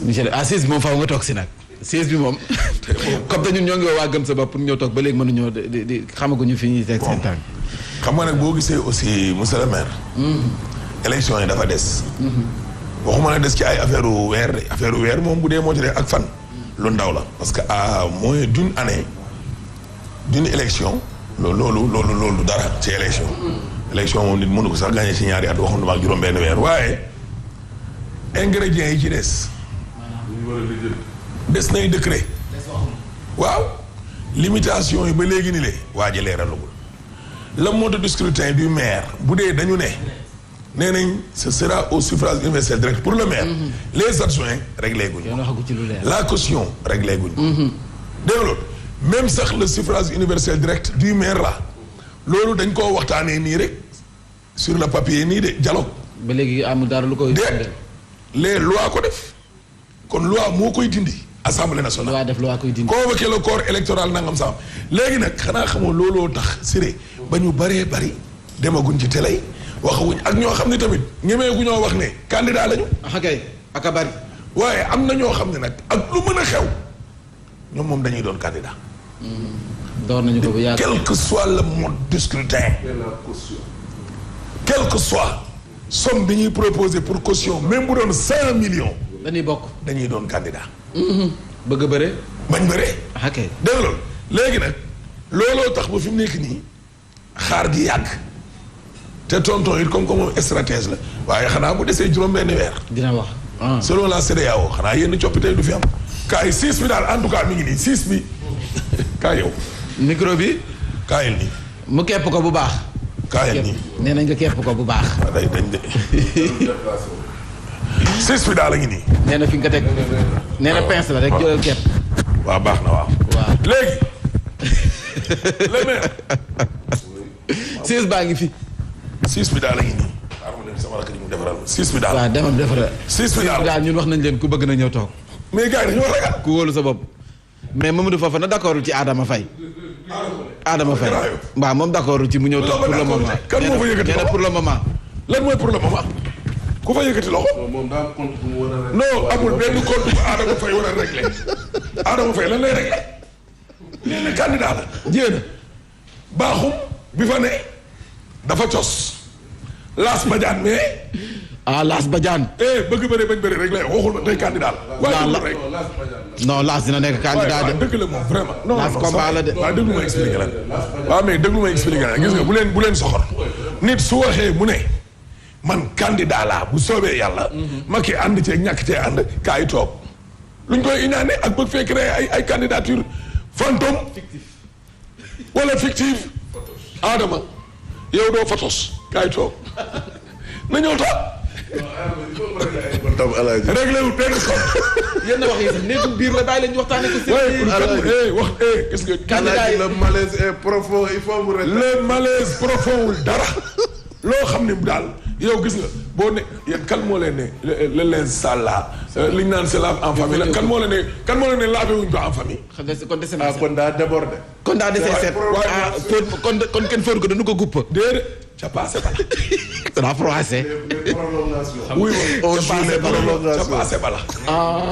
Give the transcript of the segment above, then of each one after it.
monsieur le moom faaw nga toog si nag. 6 bi moom. comme te ñun ñoo ngi woo waa gëm sa bopp pour ñëw toog ba léegi mënuñoo di xamaguñu fi ñuy teg seen tànk. xam nga nag boo gisee aussi monsieur le maire. élection yi dafa des. waxuma la des ci ay affaire weer moom bu dee moo ci dee ak fan. lu ndaw la parce que à moins d'une année d'une élection. loolu dara ci élection. élection moom nit mënu ko sax gagné ci ñaari at waxoon na ak juróom-benn weer waaye ingrédients yi ci des. des nay décret. waaw limitation yi ba léegi ni le waa ji leeralagul. le mode de scrutin du maire bu dee dañu ne. nee nañ ce sera au suffrage universel direct pour le maire. les adjoints réglé guñu. la caution réglé guñu. dégg nga loolu même sax le suffrage universel direct du maire la loolu dañ koo waxtaanee nii rek sur le papier nii de dialogue. ba léegi amul dara lu koy. les lois ko def kon loi moo koy dindi. assemblée nationale loi def loi koy dindi. convoqué le corps électoral nangam sax léegi nag xanaa xamoo looloo tax siré ba ñu bëree bëri demaguñ ci télé yi waxawuñ ak ñoo xam ne tamit ñemee gu ñoo wax ne candidat lañu. ah kay ak a bëri. waaye am na ñoo xam ne nag ak lu mën a xew ñoom moom dañuy doon candidat. door nañu ko bu yàgg. quel que soit le mode de scrutin. quel que soit somme bi ñuy proposer pour caution même bu doon 100 millions. dañuy bokk dañuy doon candidat. bëgg a bëre. bañ bëre. ok dégg nga loolu léegi nag looloo tax ba fi mu nekk nii xaar gi yàgg te tonton it comme moom stratège la waaye xanaa bu desee juróom-benn weer. dina wax. selon la CEDEAO xanaa yenn coppite du fi am. kaay 6 bi daal en tout cas mi ngi nii 6 bi kaay yow. micro bi. kaayil nii. mu kepp ko bu baax. kaayil nii. nee nañ nga kepp ko bu baax. waaw day dañ de. 6 bi daal a ngi nii. nee na fi nga ko teg nee na pince la rek jëlal kepp. waaw baax na waaw. waaw léegi. le maire. 6 baa ngi fi. 6 bi daal a ngi nii. xaaral ma dem sama rakk ji mu defaral 6 bi daal. waaw demal defaral. 6 bi daal ñun wax nañ leen ku bëgg na ñëw toog. mais gars yi dañoo ragal. ku wóolu sa bopp. mais Mamadou Fofana d'accord ci Adama Faye. Adama Faye waaw moom d'accord ci mu ñëw toog pour le moment. kan moo fa yëkkati loxo pour le moment. lan mooy pour le moment. ku fa yëkkati loxo. moom daa am compte bu mu war a régler. non amul benn compte bu Adama Faye war a régler. Adama Faye lan lay régler. nee na candidat la. jéem baaxum bi fa ne dafa cos. Laas Badiane mais. Laas Badiane. bëgg bëri bañ bëri rek la waxul ma tey candidat la. waaye rek non Laas dina nekk candidat de. dëgg la moom vraiment. non Laas combat la de. waaw déglu ma expliqué la. waaw mais déglu ma expliqué la gis nga bu leen soxor. nit su waxee mu ne man candidat laa bu soobee yàlla. Macky ànd cee ñàkk cee ànd kaay toog. luñ koy iñaane ak bëgg fee créer ay candidature fantôme. wala fictive. Adama yow doo fatos kaay toog na ñëw toog. réglé wul benn son. yéen a wax yi sax néegu biir la bàyyi la ñu waxtaanee ko. wax gis nga. candidat yi le malaise est profond il faut mu régler. le malaise profond wul dara. loo xam ne daal yow gis nga boo ne yéen kan moo leen ne le linge sale là li ñu naan se lave en famille la kan moo leen ne lavé wuñ ko en famille. xam nga kon dese na kon daa débordé. kon daa dese set. kon kenn fóot ko dañu ko guppa. déedéet ca passé bala. daa froissé. les prolongations. oui ca passé bala.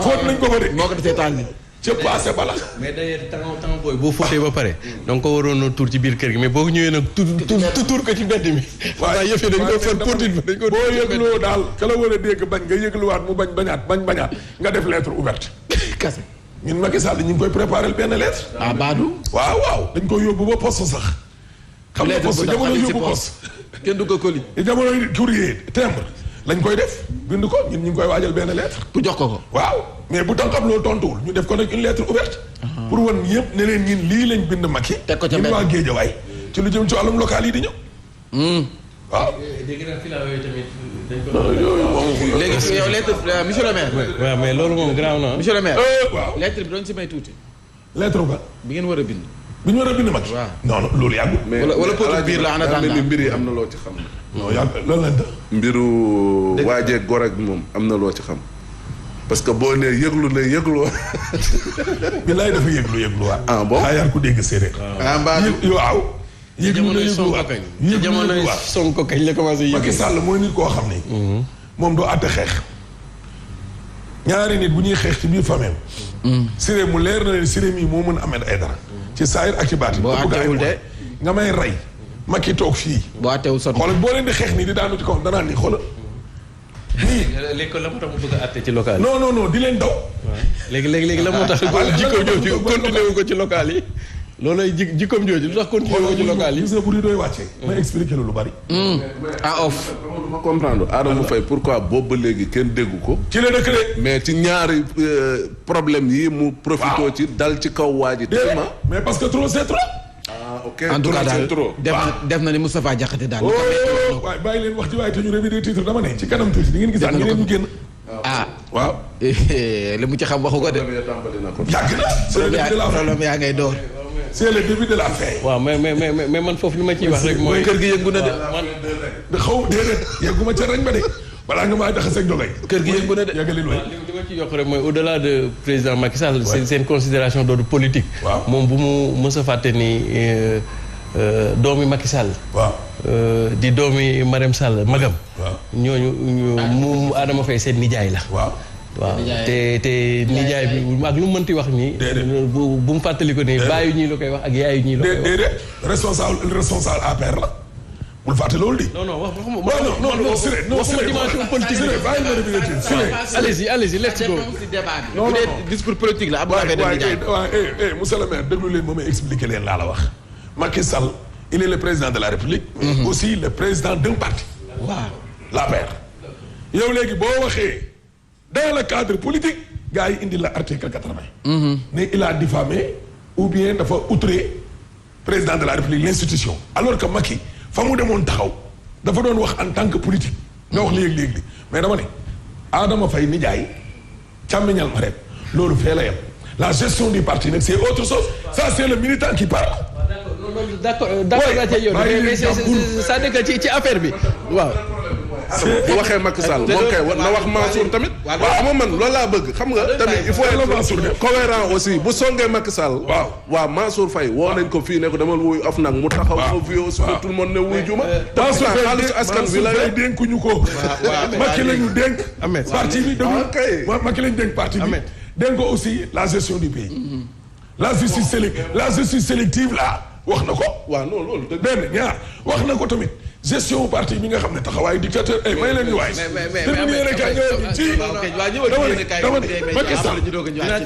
fóot nañ ko fa de. moo ko desee tàng. ca passé bala. mais d'ailleurs temps booy boo fóotee ba pare donc ko waroon a tuur ci biir kër gi mais boo ñëwee nag tuur ko ci mbedd mi. waaye yëf yi dañ ko fóot potit ba dañ ko. boo yëgloo daal ka la war a dégg bañ nga yëgluwaat mu bañaat nga def lettre ouverte. kase. ñun Macky Sall ñu ngi koy préparer benn lettre. Badou. waaw dañ koy yóbbu ba poste sax. xam nga poste jamono yóbbu poste. kenn du ko colis. jamono courrier timbre lañ koy def bind ko ñun ñu ngi koy waajal benn lettre. pour jox ko. waaw mais bu tànkam loolu tontuwul ñu def ko nag une lettre ouverte. pour wan yëpp ne leen ñun lii lañ bind Macky. teg ko ca ñun waa Guédiawaye ci lu jëm ci wàllum local yi di ñëw. waaw. dégg naa filao yooyu tamit dañ ko. léegi yow lettre monsieur le maire. waaw mais loolu moom grave na. monsieur le maire. waaw lettre bi doon si may tuuti. lettre ba. bi ngeen war a bind. bi ñu war a bind Macky. waaw non loolu yàggul. mais wala potu biir la en attendant ni mbir yi am na loo ci xam. non yàgg loolu lañ def. mbiru waajee gor ak moom am na loo ci xam. parce que boo nee yëglu ne yëgloo. bilaay dafa yëgluwaat. ah bon xaayaar ku dégg séeréer. waaw. yëglu na yëgluwaat jamonoy Sonko kañ la commencé yëglu. Macky Sall mooy nit koo xam ni. moom doo àtte xeex. ñaari nit bu ñuy xeex ci biir famille Siré mu leer na leen Siré mii moo mën a Ahmed Aïdara ci saayir ak ci baati boo àttewul de nga may rey Macky toog fii boo àttewul sonn xoolal boo leen di xeex nii di daanu ci kawam danaa ni xoolal léegi kon la moo tax mu bëgg a àtte ci local yi. non di leen daw léegi la moo tax jikkoom jooju continué wu ko ci local yi. loolay jikkoom jooju lu tax continué wu ko ci local yi. gis nga bu di doy wàccee ma expliqué lu bari off ma comprendre Adama Faye pourquoi boobu ba léegi kenn déggu ko. ci la dëkk de mais ci ñaari problème yi mu profité ci dal ci kaw waa ji tellement. mais parce que trop c'est trop ok en tout cas daal trop. def na ni Moustapha Diakhaté daal. waaye bàyyi leen wax ci waaye te ñu remis des titres dama ne ci kanam tuuti di ngeen gisaat ñeneen ñu génn waaw li mu ci xam waxu ko de. yàgg na c'est le début de la fin problème yaa ngay door. c'est le début de la fin waaw mais man foofu li ma ciy wax rek mooy. kër gi yëngu na de. da xaw déedéet yegguma ca rañ ba de balaa nga maa jaxaseeg dogay kër gi yëngu na de. yàggalil waay li ma ci yokk rek mooy au-delà de président Macky Sall. c'est une considération d'ordre politique. waaw moom bu mu mës a fàtte ni doomi Macky Sall. waaw di doomi Marème Sall magam. waaw ñooñu mu Adama Faye seen nijaay la. waaw te nijaay bi ak lu mu mënti wax nii. bu mu fàttali ko nii baayu ñii la koy wax ak yaayu ñii la koy wax. déedéet responsable APR la bul fàtte loolu di. non waxuma dimension politique Siré bàyyi ma remis des titres Siré allez-y let's go. bu dee discours politique la Abdoulaye Wade waaye monsieur le maire déglu leen moom expliqué leen laa la wax Macky Sall il est le président de la République mais aussi le président d'un parti waaw l'APR yow léegi boo waxee dans le cadre politique gars yi indi la article 80 ne il a diffamé ou bien dafa outré président de la République l'institution alors que Macky fa mu demoon taxaw dafa doon wax en tant que politique nga wax léegi li mais dama ne Adama Faye nijaay càmmiñal ma rek loolu fee la yem la gestion du parti nag c'est autre chose ça c'est le militant qui parle d'accord laa cee yow mais c'est-à-dire que ci affaire bi waaw. bu waxee Macky Sall moom kay na wax Mansour tamit. waaw xam nga man loolu laa bëgg xam nga. tamit il faut être cohérent aussi bu songee Macky Sall. waaw Mansour Faye woo nañ ko fii ne ko dama wuyu of nag mu taxaw. waaw ko suba tout le monde ne wuyu juma. Mansour Faye askan bi la Mansour Faye dénkuñu ko. Macky lañu dénk. parti bi déglu Macky lañu dénk parti bi. dénk ko aussi la gestion du pays. la justice sélective là wax na ko. waaw non loolu dëgg benn ñaar wax na ko tamit. gestion parti bi nga xam ne taxawaayu dictateur ay may leen ñu waay.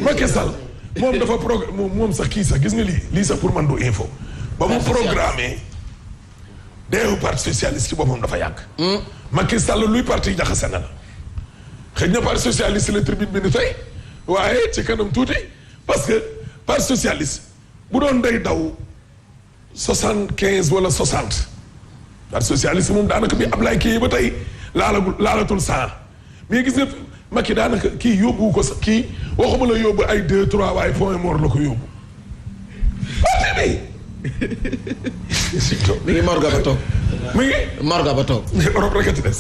Macky Sall moom dafa moom sax kii sax gis nga lii sax pour man du info. ba mu programmé deewu parti socialiste ci boppam dafa yàgg. Macky Sall luy parti jaxase na la. xëy na parti socialiste la tribune bi ni tey waaye ci kanam tuuti parce que parti socialiste bu doon day daw 75 wala 60. parti socialiste moom daanaka bi Ablaye kii ba tey laalatul 100 mais gis nga Macky daanaka kii yóbbu ko sax kii waxuma la yóbbu ay 2 3 waaye point mort la ko yóbbu. parti bi. mi ngi morga ba toog. mi ngi. morga ba toog. mais Europe rek a ci des.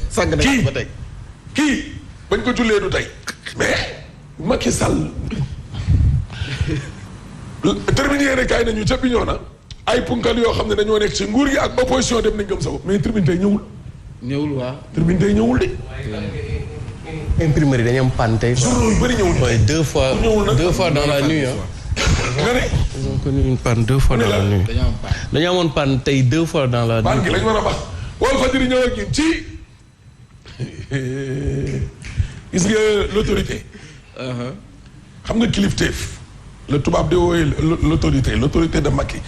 sànq nañ ba tey. kii bañ ko jullee du tey. mais Macky Sall. terminé rek kaay nañu ca Bignona ay punkal yoo xam ne dañoo nekk ci nguur gi ak opposition dem nañ gëm sa bopp mais tribune tey ñëwul. ñëwul waaw. tribune tey ñëwul de. imprimerie dañu am panne tey. journaux yu bëri ñëwul. waaye deux fois dans la nuit ah. nga ne. ils ont connu une panne 2 fois dans la nuit. dañu amoon panne tey 2 fois dans la nuit. panne gi lañ war a baax. Walfadjri ñëw ak ñun ci. gis nga l'autorité. xam nga kilifteef. le tubaab di wooyee l'autorité de Macky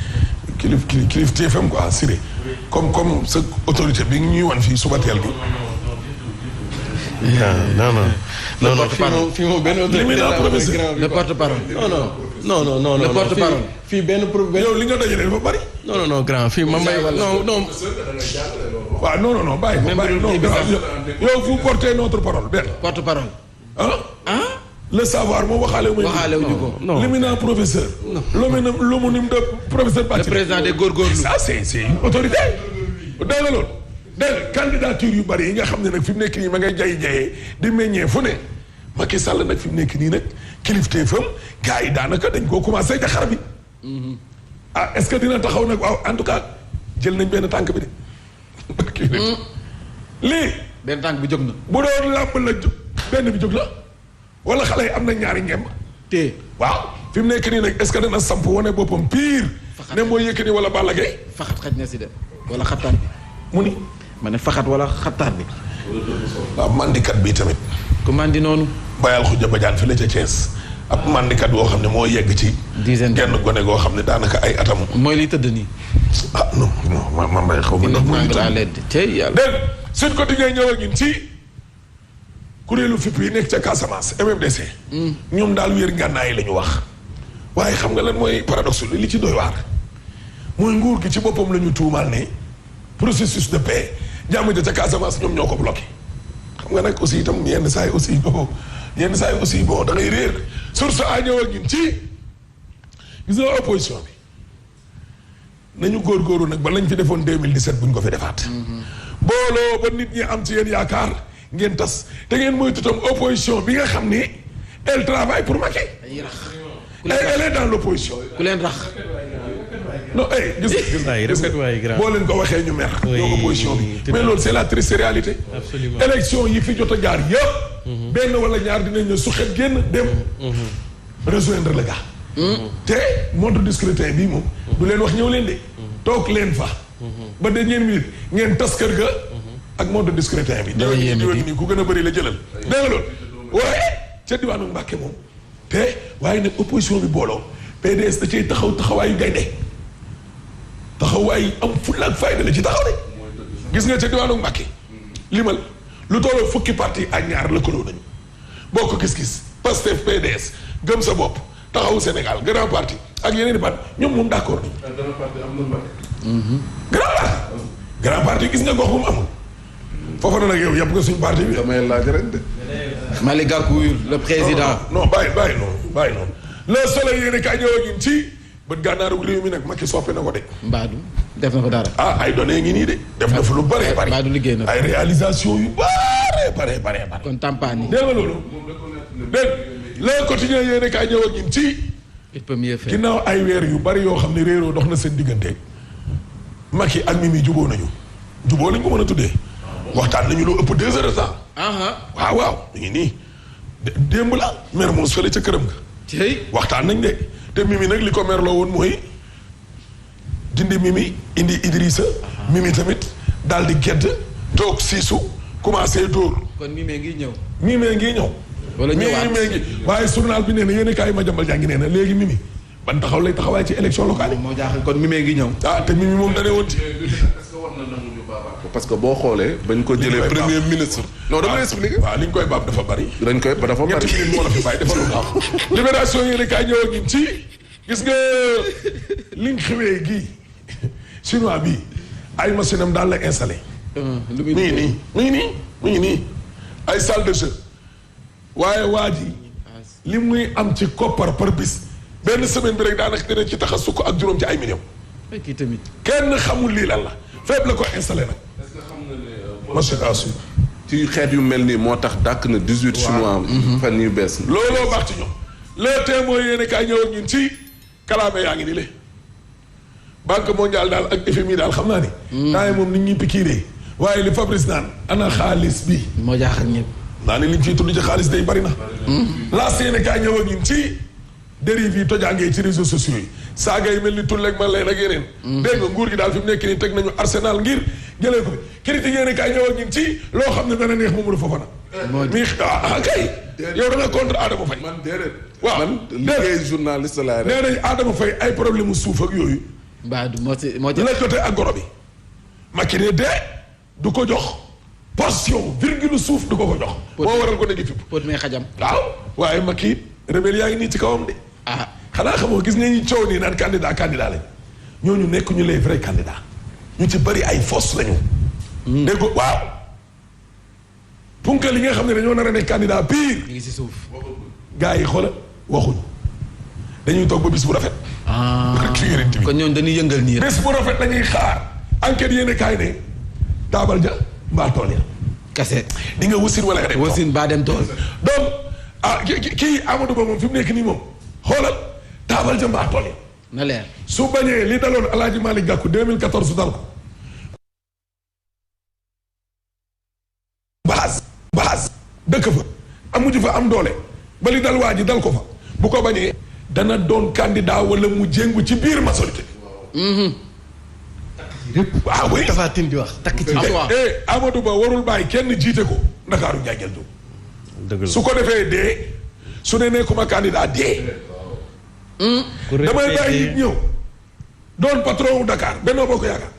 kilifteefam quoi Siré comme sa autorité bi ñuy wan fii suba teel gi. non fii moom benn autorité le porte-parole. non le porte-parole. fii benn yow li nga dajale dafa bari. non grand fii ma may non. waaw non bàyyi ko bàyyi non yow vous portez notre parole benn. porte-parole. le savoir moom waxaale wuñu ko. non l'éminent professeur. l'homonyme de professeur Bathily. le président des góorgóorlu. ça c'est une autorité. dégg nga loolu. dégg candidature yu bari yi nga xam ne nag fi mu nekk nii ma ngay jayee di meññee fu ne. Macky Sall nag fi mu nekk nii nag kilifteefam gars yi daanaka dañ koo commencé jaxar bi. est-ce que dina taxaw nag waaw en tout cas jël nañ benn tànk bi de. lii. benn tànk bi jóg na. bu doon làmb la benn bi jóg la. wala xale yi am na ñaari ngemb. te waaw fi mu nekk nii nag est-ce que dana samp wane boppam pire. ne mooy Yékini wala Balla Gaye. faxat xaj na si de wala xattaat bi. mu ni. ma ne faxat wala xattaat bi. waaw mandikat bi tamit. ku mandi noonu. Bayal Khoudia Badiane fi la ca Thiès. ab mandikat boo xam ne moo yegg ci. dizaine genn gone goo xam ne daanaka ay atam. mooy liy tëdd nii. ah non non ma mbay xaw ma ndax mooy liy tëdd. tey yàlla. dégg Sud Quotidien ñëw ak ñun ci kuréelu fipp yi nekk ca Casamance MFDC. ñoom daal wér ngànnaay la ñu wax. waaye xam nga lan mooy paradoxe li ci doy waar. mooy nguur gi ci boppam la ñu tuumaal ne processus de paix jàmm ja ca Casamance ñoom ñoo ko bloqué. xam nga nag aussi itam yenn saa yi aussi bon da ngay réer source a ñëw ak ñun ci gis nga opposition bi nañu góorgóorlu nag ba lañ fi defoon 2017 buñ ko fi defaat. booloo ba nit ñi am ci yéen yaakaar ngeen tas te ngeen moytu tam opposition bi nga xam ni elle travaille pour Macky. elle est dans l'opposition. ku leen rax. non gis nga boo leen ko waxee ñu mer. ñoo opposition bi mais loolu c'est la triste réalité. absolument élection yi fi jot a jaar yëpp. benn wala ñaar dinañ ne su xet génn dem. rejoindre le gars. te mode de scrutin bii moom. du leen wax ñëw leen de. toog leen fa. ba dernière minute ngeen tas kër ga. ak mode de scrutin bi. dara yéen nii ku gën a bëri la jëlal. dégg nga loolu waaye ca diwaanu Mbàkke moom. te waaye nag opposition bi booloo PDS da cay taxawaayu gaynde taxawaay am fulla ak fayda la ci taxaw de. gis nga ca diwaanu Mbàkke limal lu tolloo fukki parti ak ñaar lëkkaloo nañu bokk gis-gis Pastef PDS gëm sa bopp taxawu Sénégal grand parti ak yeneen i parti ñoom moom d'accord nañu. grand parti gis nga gox bu mu amul. foofu na nag yow yàpp nga suñu parti bi. damay laaj rek de. Malick Gakou le président. non bàyyi noonu le soleil yéen kaay ñëw ak ñun ci bët gànnaaru réew mi nag Macky soppe na ko de. Mbadou def na ko dara. ay données ngi nii de. def na fa lu bëree bëri. Mbadou liggéey na ay réalisation yu bëree bëri. kon tampaan yi. dégg nga loolu. dégg le quotidien yéen kaay ñëw ak ñun ci. il peut mieux faire. ginnaaw ay weer yu bëri yoo xam ne réeroo dox na seen diggante. Macky ak Mimi juboo nañu. juboo lañ ko mën a tuddee. waxtaan nañu lu ëpp 2 heures de temps. waaw ñu ngi nii. démb la mer moom fële ca këram nga. tey waxtaan nañ de te Mimi nag li ko merloo woon mooy dindi Mimi indi Idrissa. Mimi tamit daal di gedd toog siisu commencé dóor. kon Mimi ngi ñëw. Mimi ngi ñëw. wala ñëwaat Mimi ngi waaye journal bi nee na yéen kaay ma jambal jàngi nee na léegi Mimi ban taxaw lay taxawaay ci élection locale yi. moo jaaxal kon Mimi ngi ñëw. te Mimi moom da ne woon ci. parce que boo xoolee. bañ ko jëlee premier ministre. non dama lay expliquer. waaw li ñu koy baab dafa bari. dañ koy ba dafa bari. 7 minutes moo la fi bàyyi dafa lu baax. libération yéen kaay ñëw ak ñun ci gis nga liñ xewee gii chinois bii ay machine am daal la installé. mi ngi nii ay salle de jeu waaye waa ji li muy am ci koppar par bis benn semaine bi rek daanaka dina ci taxa sukk ak juróom ci ay millions. kii tamit. kenn xamul lii lan la fépp la ko installé nag. est-ce que xam nga ne machine à sous ci xeet yu mel nii moo tax dàkk na 18 chinois fan yu bees. looloo baax ci ñoom le témoin yéen kaay ñëw ak ñun ci kalaame yaa ngi ni le banque mondiale daal ak FMI daal xam naa ni. temps moom nit ñi pikiiree waaye li Fabrice naan ana xaalis bi. moo jaaxal ñëpp. naa ne liñ ciy tudd ci xaalis day bari na. laas yéen kaay ñëw ak ñun ci dérive yi tojaangee ci réseaux sociaux yi saaga yi mel ni tulleeg man leen ak yeneen. dégg nga nguur gi daal fi mu nekk nii teg nañu arsenal ngir jëlee ko fi critique yéen kaay ñëw ak ñun ci loo xam ne dana neex Mamadou Fofana. moo di kay. yow da nga contre Adama Faye. man déedéet. waaw man liggéey journaliste laa rek. nee nañ Adama Faye ay problème mu suuf ak yooyu. Mbadou moo ci la jotee ak goro bi. Macky ne de du ko jox portion virgule suuf du ko jox. moo waral ko ne di fipp. pot mee xajam. waaw waaye Macky rebelle yaa ngi nii ci kawam de. xanaa xamoo gis nga ñi coow nii naan candidat lañ ñooñu nekk ñu les vrais candidats ñu ci bëri ay fausse lañu. dégg nga waaw. punka li nga xam ne dañoo nar a nekk candidat pire. ñu ngi si suuf. gars yi xoola waxuñu dañuy toog ba bis bu rafet. kon ñooñu dañuy yëngal nii rek. bis bu rafet dañuy xaar enquête yéen kaay ne taabal ja mbaa tool ya. kase. di nga wasin wala nga dem tool wasin baa dem tool. donc kii Amadou Ba moom fi mu nekk nii moom xoolal taabal ja mbaa tool ya. na leer. su bañee li daloon El Hadj Malick Gakou 2014 dal ko. base dëkk fa amuñu fa am doole ba li dal waa ji dal ko fa bu ko bañee dana doon candidat wala mu jéngu ci biir majorité waaw oui Tapha Tine di wax takk ci Amadou Ba warul bàyyi kenn jiite ko Ndakaaru njàngel jóg dëgg la su ko defee dee su ne nekkuma candidat dee damay bàyyi nit ñëw doon patron wu Dakar Benno Bokk Yaakaar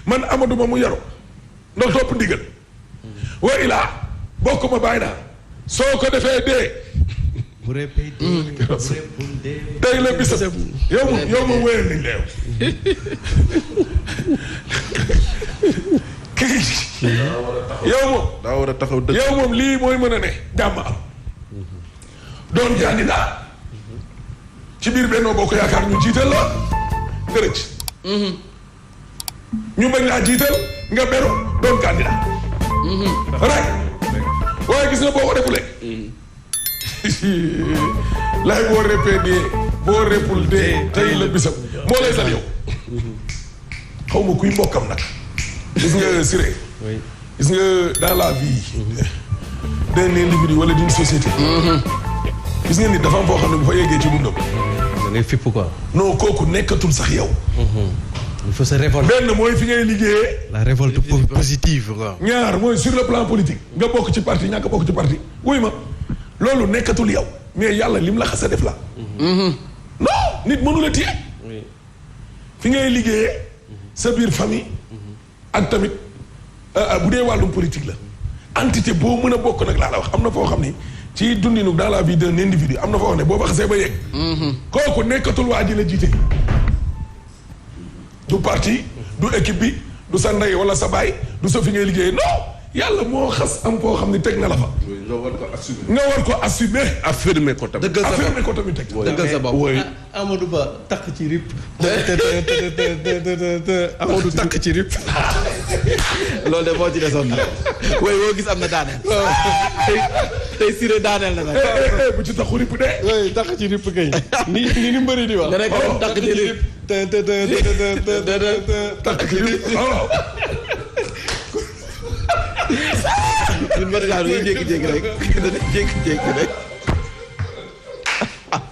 man Amadou Ba mu yaru ndax topp ndigal wa ilaa bokk ma bàyyi naa soo ko defee dee bu répété tey la bisam yow ma wéyal nañ la yow yow moom daa war a taxaw dëgg yow moom lii mooy mën a ne jàmm am doon candidat ci biir Benno Bokk Yaakaar ñu jiital la nga rëcc ñu bañ laa jiital nga beru doon candidat rek waaye gis nga boo ko defulee lay boo répété boo répul dee tey la bisam moo lay sal yow xaw ma kuy mbokkam nag gis nga Siré gis nga dans la vie d'un individu wala d'une société gis nga nit dafa am foo xam ne bu fa yeggee ci dundam da ngay fipp quoi. non kooku nekkatul sax yow il faut se révolter. benn mooy fi ngay liggéeyee la révolte positive quoi. ñaar mooy sur le plan politique nga bokk ci parti ñàkk bokk ci parti wuy ma loolu nekkatul yow mais yàlla lim la xas a def la non nit mënu la téye fi ngay liggéeyee sa biir famille ak tamit bu dee wàllum politique la entité boo mën a bokk nag laa la wax am na foo xam ni ci dundinu dans la vie d'un individu am na foo xam ne boo fa xasee ba yegg kooku nekkatul waa ji la jiite du parti du équipe bi du sa ndey wala sa baay du sa fi ngay liggéeyee non yàlla moo xas am foo xam ne teg na la fa nga war ko assumer. nga war ko assumer affirmer ko tamit. dëggal sa bopp affirmer ko tamit teg dëggal sa bopp. oui Amadou Ba takk ci rip. Amadou takk ci rip. loolu de moo ci desoon nag. way woo gis am na daaneel. tey Siré daaneel na nag. bu ci taxu rip de oui takk ci rip kay. ni mbëri di wax. nga nekk dem takk ci rip. takk ci rip waaw ñun Madiane dañuy jékki-jékki rek dañuy jékki-jékki rek.